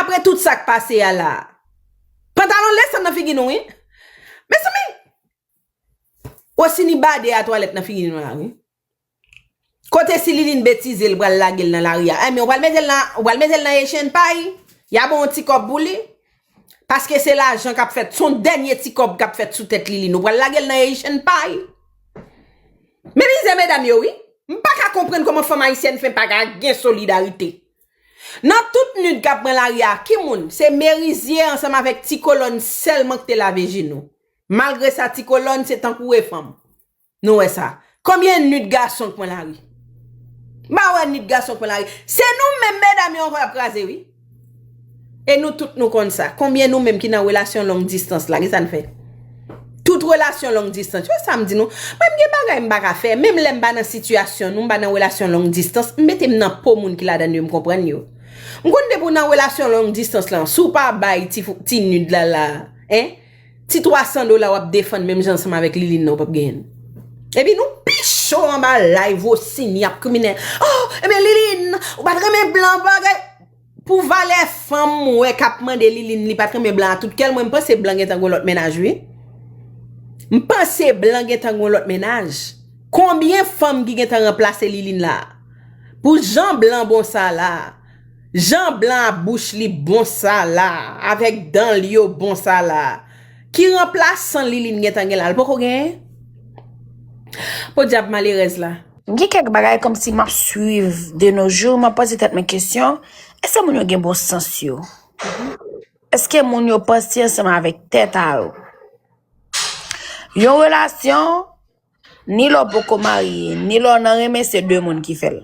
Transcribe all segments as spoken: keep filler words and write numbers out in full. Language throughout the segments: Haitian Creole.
apre tout sa k pase a la. Pantalon lesan nan figi nou, wi. Mezanmi, Rosiny bade a twalèt nan figi nou la, wi. Kote si Liline betize l pral lage l nan lari a? Enben, ou pral mete l nan, ou pral mete l nan Haitian Pie? Y a ba w yon ti kòb pou li? Paske se lajan k ap fèt, se yon dènye ti kòb k ap fèt sou tèt Liline. Ou pral lage l nan Haitian Pie? Men mizè medam yo, wi. M pa ka konprann kòman fanm ayisyèn fè pa ka gen solidarite. Nan tout nud k ap pran lari a, ki moun? Se Merizye ansanm avèk Ti Kolòn sèlman k te lave je nou. Malgre sa, Ti Kolòn se tankou e fanm. Nou wè sa. Konbyen nud gason k pran lari? M pa wè nud gason k pran lari. Se nou menm medam yo ankò y ap kraze, wi. E nou tout nou konn sa. Konbyen nou menm ki nan relasyon long distance la, ki sa n fè? Tout relasyon long distance, yo sa m di nou. Mwen m gen bagay m pa ka fè. Menm lè m pa nan sitiyasyon nou, m pa nan relasyon long distance, m mete m nan po moun ki ladan yo, m konprann yo. M konn depi w nan relasyon long distance la, si w pa bay ti, ti nud la la, en? Ti twa san dola w ap defann menm jan ansanm avèk Liline nan, ou p ap genyen l. Epi nou pi cho anba live Rosiny ap kriminèl. Oh, ebyen Liline, ou pa t renmen blan bagay. Pou valè fanm m wè k ap mande Liline li pa t renmen blan a tout kè l, mwen m panse blan gentan gon lòt mennaj wi. M panse blan gentan gon lòt mennaj. Konbyen fanm ki gentan ranplase Liline la? Pou jan blan bon sa la, jan blan a bouch li bon sa la, avèk dan l yo bon sa la, ki ranplasan Liline gentan gen la? L poko genyen? Podyab malerèz la. M gen kèk bagay kòmsi m ap swiv de nos jours, m ap poze tèt mwen kesyon, èske moun yo gen bon sans yo? Èske moun yo panse ansanm avèk tèt a yo? Yon relasyon, ni lè w poko marye, ni lè w nan renmen, se de moun ki fè l.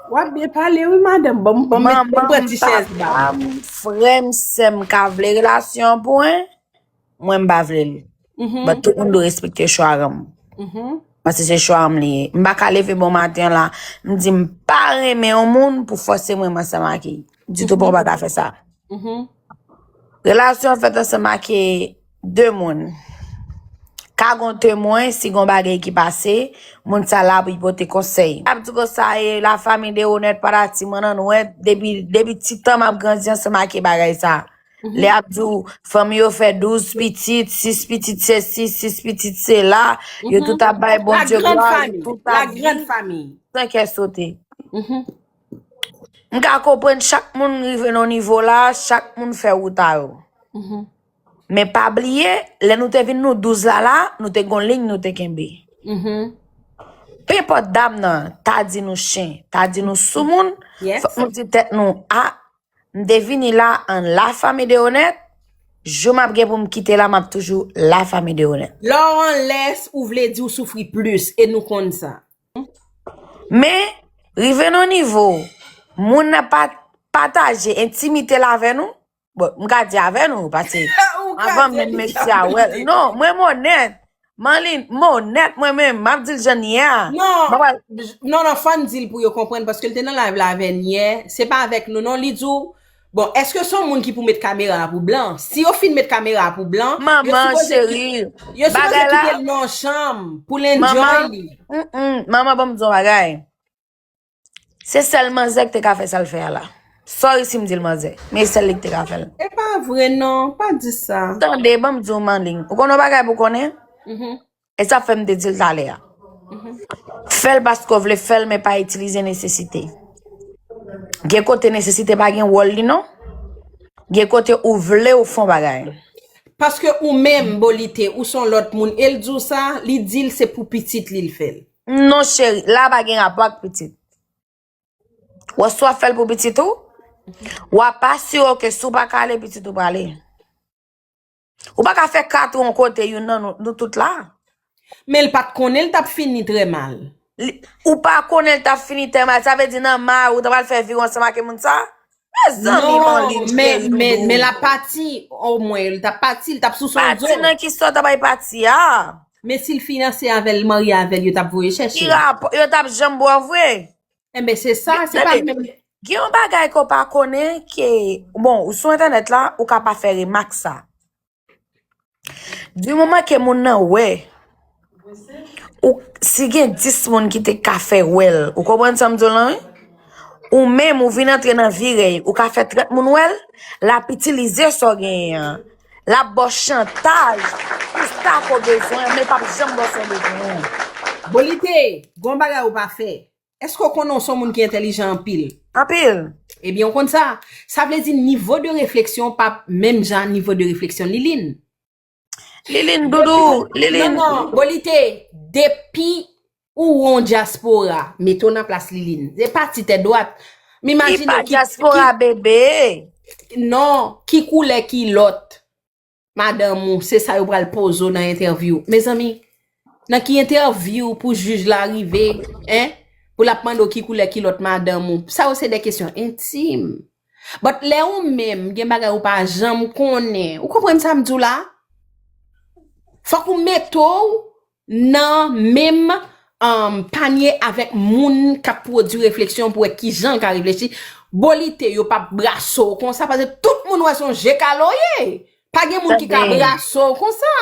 W ap byen pale wi madanm, ban m, ban m met, ban m pran ti chèz ba w. Manman m, papa m, frè m, sè m ka vle relasyon an pou en, mwen m pa vle l. But tout moun dwe respekte chwa granm. Paske se chwa m li ye. M pa ka leve bon maten an la, m di m pa renmen yon moun pou fòse mwen m ansanm ak li. Ditou pa w pa ka fè sa. Relasyon fèt ansanm ak de moun. Ka gon temwen, si gon bagay ki pase, moun sa la pou l pote konsèy. Ap di konsa, e lafanmi de Onèt patati mwen nan Nwèt, depi, depi ti tan m ap grandi ansanm ak bagay sa. Lè ap di w, fanmi yo fè douz pitit, sis pitit sesi, sis pitit sela, yo tout ap bay Bondye glwa, yo tout ap viv san kè sote. M ka konprann chak moun rive nan nivo la, chak moun fè wout a yo. Men pa bliye, lè nou te vin nou douz la la, nou te gon liy nou te kenbe. Penpòt dam nan ta di nou chen, ta di nou soumoun, fòk nou di tèt nou, a, m te vini la an lafanmi de Onèt, jou m ap gen pou m kite la, m ap toujou lafanmi de Onèt. Lè w anlès, ou vle di w soufri plis, e nou konn sa. Men, rive nan nivo, moun nan pa pataje entimite l avè nou, bon, m ka di avè nou, paske anvan menm mesye a wè l. Non, mwen m onèt. Manlin, m onèt mwen menm, m ap di l jan l ye a. Non, non, non, fò n di l pou yo konprann, paske l te nan live la avè n yè, se pa avèk nou non, li di w, bon, èske se yon moun ki pou met kamera a pou blan? Si yo fin met kamera a pou blan, yo sipoze, yo sipoze kite l nan yon chanm pou l enjoy li. Manman, ban m di w yon bagay. Se sèl manzè ki te ka fè sa l fè a la. Sorry si m di l manzè, men e sèl li ki te ka fè l. E pa vre non, pa di sa. Tande, ban m di w Manlin. Ou konn yon bagay pou w konnen? E sa fè m te di l talè a. Fè l paske w vle fè l, men pa itilize nesesite. Gen kote nesesite pa gen wòl li non. Gen kote ou vle w fè yon bagay. Paske ou menm, Bolite, ou se yon lòt moun, e l di w sa, li di l se pou pitit li l fè l. Non cheri, la pa gen rapò ak pitit. Ou swa fè l pou pitit ou, w ap asire w ke si w pa ka ale, pitit ou prale. Ou pa ka fè kat ou yon kote, youn nan nou, nou tout la. Men l pa t konnen l t ap fini trè mal. Ou pa konnen l t ap fini trè mal, sa vle di nan may ou ta pral fè viv ansanm ak moun sa? Mezanmi, Manlin, men, men, men l ap pati, omwen, l t ap pati, l t ap sou son do. Pati nan ki sa w ta bay pati a? Men si l fiyanse avè l, marye avè l, yo t ap voye chèche l. Ki rapò, yo t ap janm bo an vre? Enben, se sa, se pa menm. Gen yon bagay ke w pa konnen ke, bon, ou sou entènèt la, ou ka pa fè remak sa. Di moman ke moun nan wè, ou, si gen dis moun ki te ka fè wè l, ou konprann sa m di w lan, wi? Ou menm, ou vin antre nan vi rèy, ou ka fè trant moun wè l, l ap itilize sa w genyen an. L ap ba w chantaj pou sa ke w bezwen an, men l p ap janm ba w sa w bezwen an. Bolite, gon bagay ou pa fè. Èske w konnen w se yon moun ki entèlijan anpil? Anpil. Ebyen, w konn sa. Sa vle di nivo de refleksyon pa menm jan nivo de refleksyon Liline. Liline, doudou, Liline. Non, non, Bolite, depi ou yon dyaspora, mete w nan plas Liline. Se pa ti tèt dwat. M Li imajine pa w ki, dyaspora, ki, bebe. Non, ki koulè kilòt madanm ou, se sa yo pral poze w nan entèvyou. Mezanmi, nan ki entèvyou pou jij la rive, en? Pou l ap mande w ki koulè kilòt madanm ou. Sa yo se de kesyon entim. But lè ou menm, gen bagay ou pa janm konnen. Ou konprann sa m di w la? Fòk ou mete w nan menm um, panye avèk moun k ap pwodui refleksyon pou wè kijan l ka reflechi. Bolite, yo p ap brase w konsa, paske tout moun wè se yon je kale w ye. Pa gen moun ki ka Tande. Brase w konsa.